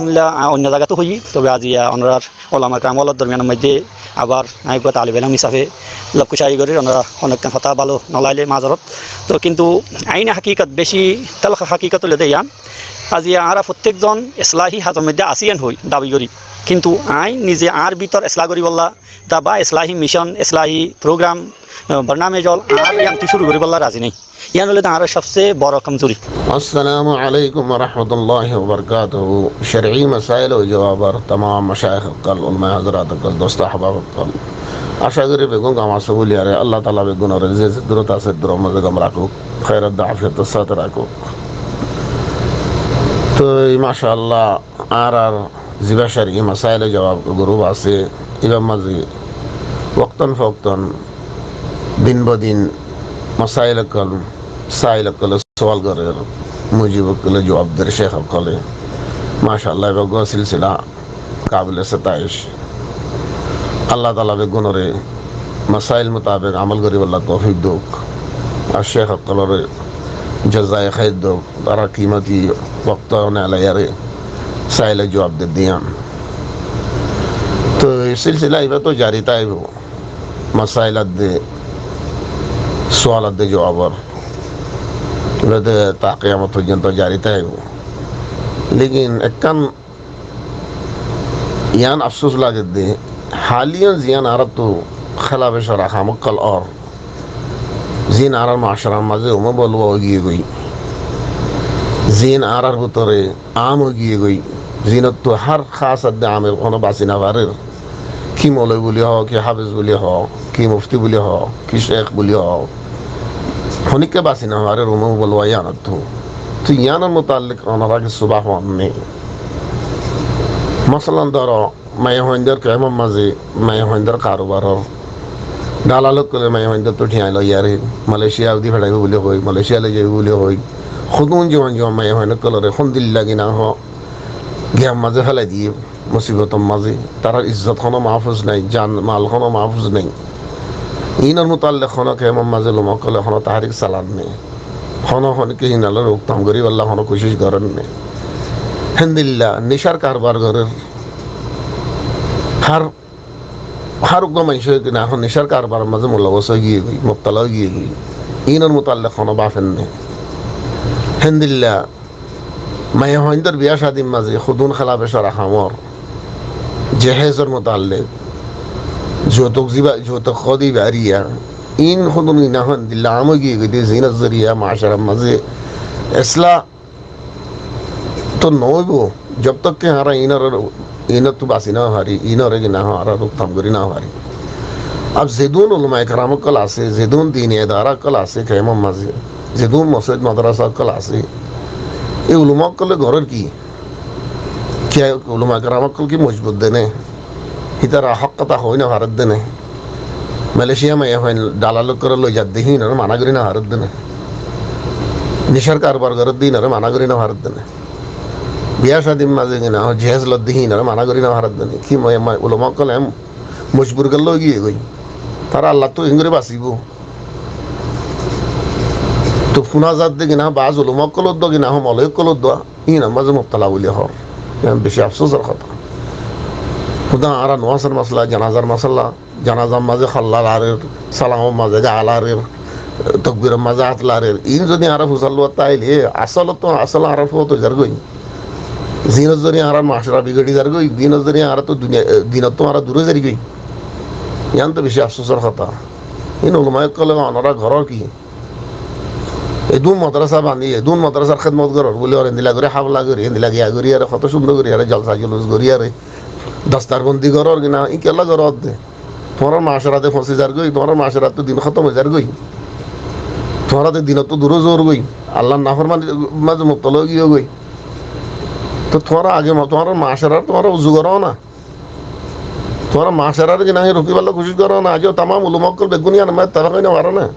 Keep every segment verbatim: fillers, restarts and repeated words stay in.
Alhamdulillah, a, oinno zagat ó hoiyí, tobe aziya onorar ulama keram ókkolor dormiyanor moiddé abar añí ekkuwa talib elom hísafe lobkucáyi gorír, onora honó ekkán hotá bála no laile mazorot. To kintu aine hakikot beci telkh hakikot óilde yián, aziya añára fottek zon islahi házor moiddé así en hoi dabi gorí, kintu añí nize añár bútore islah goríbolla, ta ba islahi micon, islahi program, e, barnamej ókkol añár yiántu cúru goríbolla razi nái. Yián óilde añárar sobse boro komzuri. Assalamu alaikum wa rahmatullahi wa barakatuhu. Shar'i masail o jawabor tamam mashayikh ókkol, ulamaye hazrat ókkol, dost ahbab ókkol, aca gorí beggún gom asó buliyóre Allah taala beggúnore ze ze durot asé duror maze gom rakók, hér ar afiyotor sáte rakók. Toi masha Allah, añárar ziba shar'i masail o jawab group asé, ibar maze wokton fokton din bodin masail ókkol, sail ókkole sual gorer, mujib ókkole juwab der, sheikh ókkole. Masha Allah, iba uggwá silsila kabile sitaic. Allah taala beggúnore masail mutabek amol goríbolla toufik douk. Ar sheikh ókkolore jazaye khair douk. Tara kimoti wokto ne alaiyóre sail o juwab de diyan. To ei silsila iba to jari táibo. Masail adde, sual adde juwabor. Iba de ta kiyamot foijjonto jari táibo. Lekin ekkán yián afsus lage de, haliyan ziyan añárattu hélaf e shara ham ókkol ór, ziyan añárar macarar maze ume boluwa ói giyé goi, ziyan añárar bútore am ói giyé goi, ziyanottu hár hás adde ame honó basi no farer. Ki moulovi buli hoó, ki háfez buli hoó, ki mufti buli hoó, ki sheikh buli hoó, honikka basi no farer ume boluwa yiánottu. Toi yiánor mutaallik onora kessú báfon né? Masalan dóro, maiyafuaindor kemor maze, maiyafuaindor karubaror dalal ókkole maiyafuaindottu thiañ loiyóre Malaysia udi feçaibo buli hoi, Malaysia loizaibo buli hoi, hodún juwan juwan maiyafuain ókkolore hondilla ki nahó giyar maze félai diyé, musibotor maze. Tarar izzot honó mahfuz nai, jan mal honó mahfuz nai. Inor mutaallik honó kemor maze ulama ókkole honó tahrik salan né? Honó honikka inore ruktam goríbolla honó kucic goron né? Héndilla nicár karbar gorer, hár, hár uggwá maincé ki nahó nicár karbaror maze mulawos ói giyé goi, mubtala ói giyé goi. Inor mutaallik honó báfen né? Héndilla maiyafuaindor biya cadir maze hodún hélaf e shara ham ór, jehezor mutaallik, joutuk ziba, joutuk hoó de ibá eriya, in hodún ki nahó héndilla am ói giyé goi de, zinor zoriya macarar maze islah to no óibo, zob tok ki añára inor, inottu basi no fari, inore ki nahó añára ruktam gorí no fari. Ab zedún ulamaye keram ókkol asé, zedún dini edara ókkol asé kemor maze, zedún mosjid madrasa ókkol asé, e ulama ókkole gorer ki? Ki ulamaye keram ókkol ki mojbur de né? Ítara hók hotá hoi no farer de né? Malaysia maiyafuain dalal ókkole loizar de híinore mana gorí no farer de né? Nicár karbar gorer de híinore mana gorí no farer de né? Biya cadir maze ki nahó jehez lor de híinore mana gorí no farer de né? Ki ma-, ma-, ulama ókkol em mojbur golla ói giyé goi. Tara Allattú engorí basibo. To funa zar de ki nahó baáz ulama ókkol uddua ki nahó moulovi ókkol uddua híinor maze mubtala buli hoór. Yián beci afsusor hotá. Húda añára nuwasor masala, janazar masala, janazar maze holla larer, salamor maze gaa larer, tokbiror maze át larer, in zodi añára fusar luwa táile, asolottú asol añárar fóot ói zargoi. Zinor zoriya añárar macora bigori zargoi, zinor zoriya añára to duniya, e, dinottu añára dure zargoi. Yián to beci afsusor hotá. In ulama ókkole onora gorer ki? Edún madrasa bani, edún madrasar hédmot gorer buli, ar endilla gorí hafla gorí, endilla giya gorí, ar hoto cúndor gorí, ar jolsa julus gorí, ar dastarbondi gorer ki nahó, in kiyólla gorer de? Tuáñrar macarat de fóñsi zargoi, tuáñrar macarat to din hótom ói zargoi. Tuáñra to dinottu dure zor goi, Allar naformanir maze mubtala ói giyó goi. To tuáñra age ma-, tuáñrar macarar tuáñra uzu goró na. Tuáñra macarar ki nahó rukibálla kucic goró na. Aijjó tamam ulama ókkol beggún yián maze ettefak ói no faro na.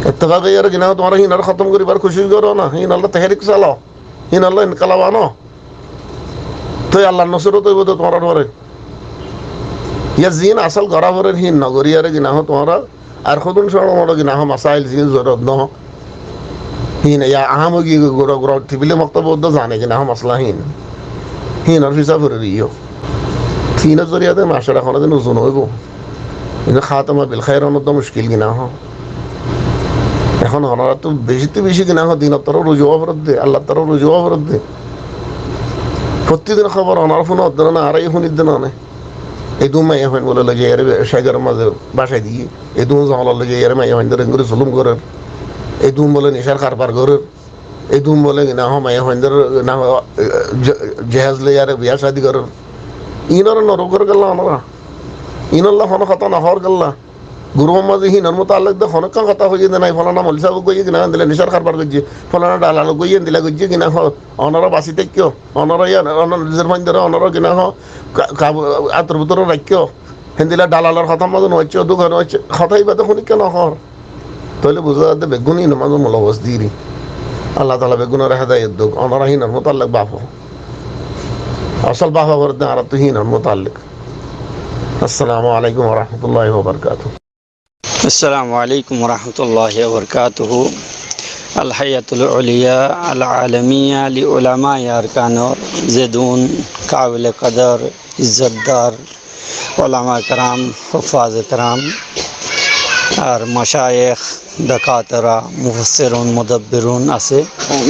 Ettefak óiyore ki nahó tuáñra híinore hótom goríbar kucic goró na. Híinolla tehrik salo. Híinolla inkelab ano. Toi Allar nosrot óibo de tuáñrar uore. Yá ziín asol gorá forer híin no goríyore ki nahó tuáñra ar hodún cóñço moço ki nahó masail ziín zorurot no híin yá aham ói giyé goi, gura gura tibile moktob uddua zane ki nahó masala híin. Híinor fisá fori riyó. Híinor zoriya de macora honodin uzu no óibo. Inde khatama bil khair onor do muckil gina ho. Ehón onorattú becittú beci gina ho dinor torfó ruju ówa foredde, Allar torfó ruju ówa foredde. Fottí din hóbor onora fúnodde no, añára yó fúnidde no ne. Edún maiyafuain bóle loi zaiyóre cóigor mazé bacai diyé. Edún zongolot loi zaiyóre maiyafuaindóre engori zulum gorér. Edún bóle nicár karbar gorér. Edún bóle gina ho maiyafuaindóre gina ho, eh, je-, jeház loiyóre biyá cádi gorér. Iínoré no rukór kiyólla onora? Iínolla honó hotá no hoór kiyólla? Gurúfor mazé híinor mutallek de honó ekkán hotá hoiyé de nái, folana moloi sáb uggúa gina endilla nicár karbar goijjé, folana dalal uggúa endilla goijjé gina ho, onora basi táikko, onora yá, onora nizor fuaindóre onora gina ho, ka-, kabu-, ator bútore raikkó, héndilla dalalor hotár mazé no aiccó, dukane no aiccó, hotá ibá de honikka no hoór. Tóile buzá zar de beggún híinor mazé mulawos diri. Allah taala beggúnore hedayot douk, onora híinor mutallek bafo. Asól bafa foredde añárattú híinor mutallek. Assalamu alaikum wa rahmatullahi wa barakatuhu. Assalamu alaikum wa rahmatullahi wa barakatuhu. Al Hayatul Uliya Al Alamiya li Ulama Arkanor zedún kabile kadar, izzotdar ulama keram, huffaz keram, ar mashayikh, dakatira, mufassirun, mudabbirun asé,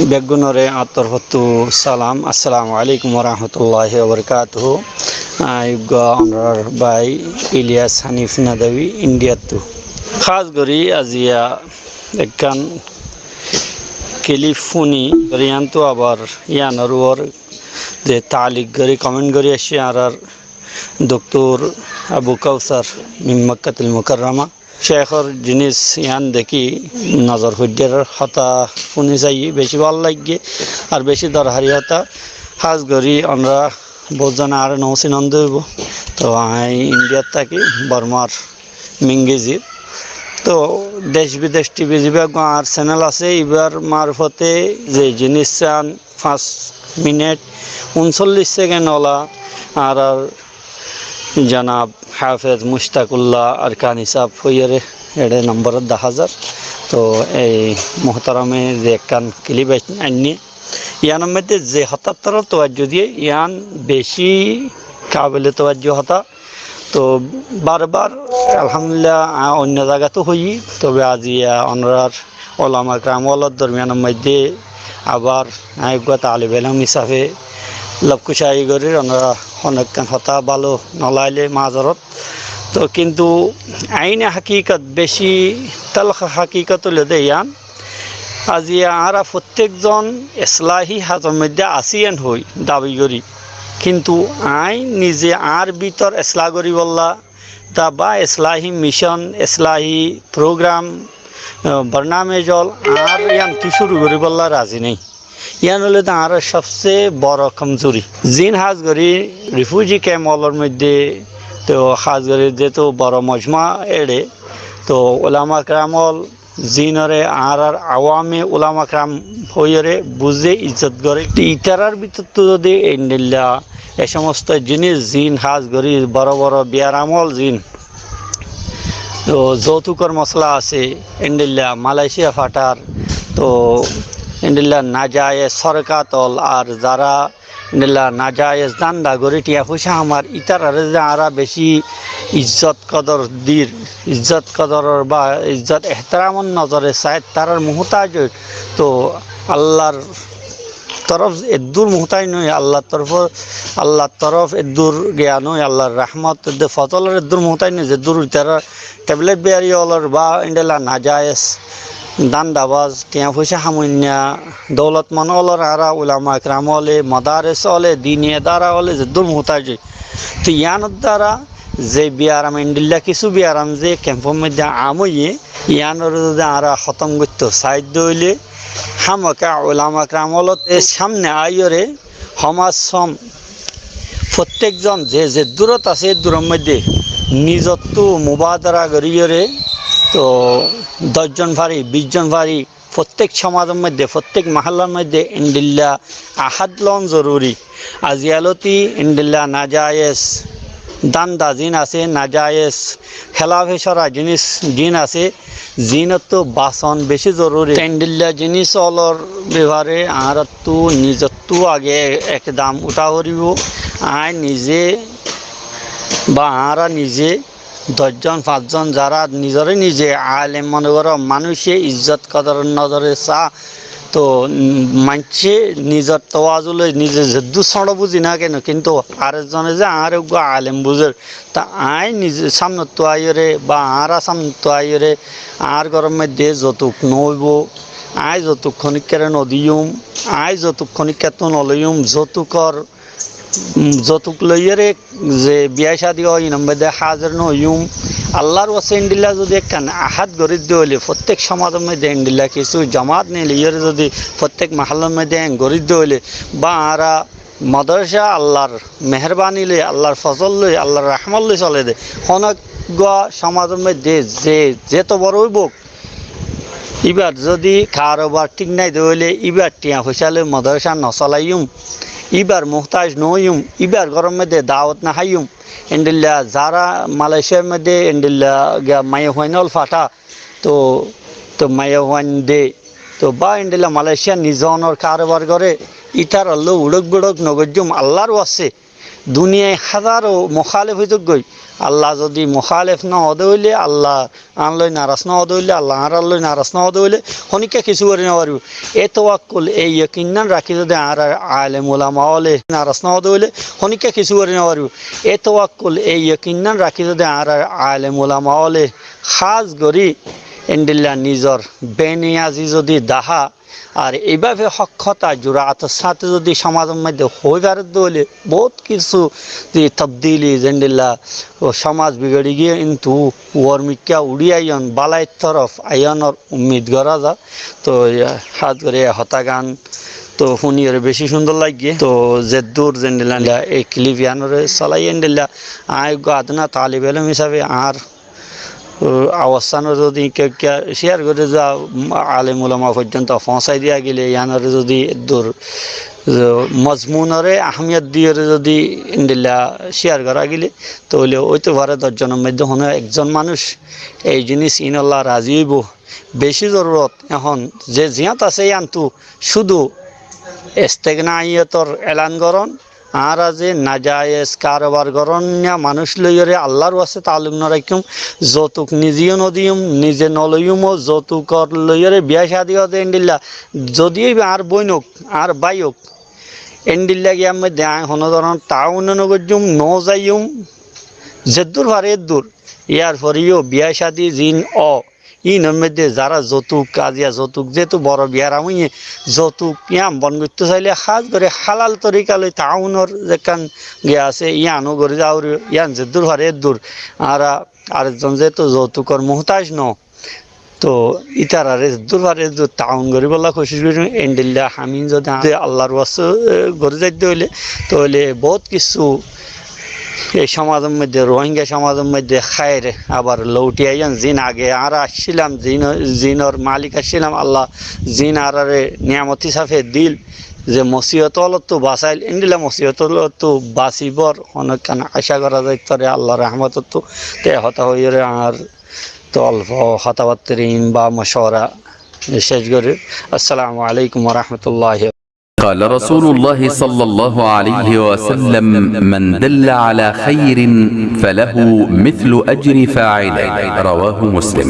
beggúnore añár torfóttu salam, assalamu alaikum wa rahmatullahi wa barakatuhu. Añí uggúa onorar bái Ilyas Hanif Nadwi, Indiattú. Hás gorí aziya ekkán kilif fúni, yiántu abar yiánor uore ze taalik gorí, koment gorí aiccé añárar Doktor Abu Kausar min Makkatil Mukarrama. Cékor jinis yián dekí nozor foijjér, hotá fúni saiyí, beci bála laiggé, ar beci dorhari hotá. Hás gorí onora bout zone añáre no sinón de óibo. Toh añí Indiat táki, Bormar Mingizit. Toh dec bidec tivi zibá uggúa añár senel asé, ibár marfote ze jinis san fañs minit unsollic sekend ola añárar jonab Hafez Mushtakullah Arkani sáb hoiyóre eçé nomborot dahá zar. Toh ei muhtarame ze ekkán kilif ainné, yiánor moiddé ze hotár torof towajjo diyé, yián beci kabile towajjo hotá. Toh barbar alhamdulillah, añí oinno zagat ó hoiyí, tobe aziya onorar ulama keram ólor dormiyanor moiddé abar añí uggúa talib elom hísafe lobkucayi gorír, onora honó ekkán hotá bála no laile mazorot. Toh kintu aine hakikot beci telk hakikot óilde yián, aziya añára fottek zon eslahi hazor moiddé así en hoi dabi gorí, kintu añí nize añár bútor eslah goríbolla ta ba eslahi micon, eslahi program, ah, barnamej ól añár yiántu cúru goríbolla razi nái. Yián óilde añárar sobse boro komzuri. Zin hás gorí rifuji kemp ólor moiddé, toh hás gorí zeto boro mojma eçé, toh ulama keram ól zinore añárar awame ulama keram hoiyóre buzé, izzot goré. Ítarar bútottu zodi endilla e somosto jinis zin hás gorí boro boro biyaram ól zin, toh zoutukor mosola asé, endilla Malaysia fathar, toh endilla najayez sorokat ól, ar zara endilla najayez danda gorí thiañ foicá hamar, ítarare ze añára beci izzot kodor dir, izzot kodoror ba izzot ehteramor nozore sair, tarar muhtaj óir, toh Allar torof eddur muhtaj no ói, Allar torof, Allar torof eddur giyan no ói, Allar rahmot eddur fozolor eddur muhtaj no ói, zeddur ítara tablet biyari ólor ba endilla najayez dandabaz, thiañ foicá hamoinna doulotmon ólor añára ulama keram óle, madares óle, dini edara óle zeddur muhtaj ói. Toh yiánor dara ze biyaram endilla kissú biyaram ze kemfor moiddé am óiye, yiánore zodi añára hótom goittó saidde óile, hámaka ulama keram ólotte samne aiyóre homaz som fottek zon ze zeddurot asé edduror moiddé nizottu mubadara goríyore, toh doc zon fari, bic zon fari, fottek somazor moiddé, fottek mahallar moiddé endilla ahad loon zoruri. Aijja loti endilla najayez dánda ziín asé, najaiyes, hélafe córa jinís ziín asé, ziínottú bason bicí zorúri. Te endilla jinís ólor befare añáráttu nizottú age ekdam uthá foribóu. Aññí nize ba añára nize doc zon, fañs zon zará nizoré nize alem mone goró, manúice izzot kodoror nozore saá, to, mm, maincé nizor towazu loi nize zeddúr sóñço buzí na keno, kintu arek zone ze añáre uggúa alem buzér, ta aññí nize sámnottú aiyóre ba añára sámnottú aiyóre añár góror moiddé zotuk noóibou, aññí zotuk honíkkáre nodiyúm, aññí zotuk honíkkáttú noloiyúm, zotukor, mm, zotuk loiyóre ze biyá cádi ói inor moiddé házir noóiyum. Allar waste endilla zodi ekkán ahát gorídde óile, fottek cómazor moiddé endilla kissú jomaát neeliyóre zodi fottek mahallor moiddé eén gorídde óile, ba añára modoráca allar meherbani loi, allar fozol loi, allar rahmot loi soléde, honó uggúa cómazor moiddé ze, zeto boro óibouk, íbar zodi karobar thík nái de óile, íbar thiañ foicá loi modoráca nosolaiyúm, íbar muhtáic noóiyum, íbar góror moiddé dawot naháiyum. Endilla zará Malaysiar moiddé endilla giya maiyafuain ól fathá, to, to maiyafuain de, to ba endilla Malaysiar nizonor karobar goré, ítarar loi uçók-buçók nogoijjúm allar waste. Duniyai házaro mukálef óizouk goi, Allah zodi mukálef noóde óile, Allah añár loi naras noóde óile, Allah añárar loi naras noóde óile, honíkka kissú gorí nofaribóu. E towakkul, e yokinnán rakí zodi añárar alem ulama óle naras noóde óile, honíkka kissú gorí nofaribóu. E towakkul, e yokinnán rakí zodi añárar alem ulama óle hás gorí endilla nizor beniyazi zodi dahá, ar eibáfe hók hotá juraator sáñte zodi cómazor moiddé hoói faredde óile, bout kissú ze tobdili, zendilla cómaz bigori giyé, kintu uormikká uçí aiyón, bálair torof aiyónor ummid gorá za. To, e, hás gorí e hotágan to fúniyóre bicí cúndor laiggé. To, zeddúr zendilla e kilip yíanoré solaiyé endilla, aññí eggúa adna talib elem hísafe añár o, awassánoré zodi kekká cíyar gorí za, alem ulama foijjonto foóñsai diya gile, yíanoré zodi eddur, e, mozmunoré ahámiyot diyoré zodi endilla cíyar gorá gile, tóile óito fare doc zonor moiddé honó ekzon manúic ei jinís iínolla razi óibou. Bicí zorurot ehón ze ziyót asé yíantu cúdu estegnaiyótor elan gorón, añára ze najaiyes karobar gorónniya manúic loiyóre Allar waste taalluk noraikkum, zoutuk nizeyó nodiyum, nize noloiyumó, zoutukor loiyóre biyá cádi óde endilla, zodi íba añár bóin ók, añár bái ók, endilla giyar moiddé aññí honó doron taáwun nogoijjum, nozaiyum, zeddúr fare eddur. Yar foreyó biyá cádi ziín ó, iínor moiddé zará zoutuk, aziya zoutuk, zeétu boro biyaram óiye, zoutuk yián bon goittó sailé hás gorí hálal torika loi taáwunor zekkán giya asé, yiáno gorí zauri, yián zeddúr fare eddur. Añára arekzon zeétu zoutukor muhtáic noó, to ítararé zeddúr fare eddur taáwun goríbolla kucíc goijjum. Endilla ham iín zodi añára Allar waste, e, gorí zaidde óile, tóile bout kissú ei cómazor moiddé, Rohingya cómazor moiddé háir abar louthi aiyón, ziín age añára accílam, ziín, ziínor malik accílam, Allah ziín añáráre niyamot hísafe diíl, ze mosibot ólottú basail, endilla mosibot ólottú basibór honókkan acá gorá zaitó ré Allar rahmotottú. Te hotá hoiyóre añár to olfo hotábattar iín ba mocuwara céc gorír. Assalamu alaikum wa rahmatullahi. قال رسول الله صلى الله عليه وسلم: من دل على خير فله مثل أجر فاعله. رواه مسلم.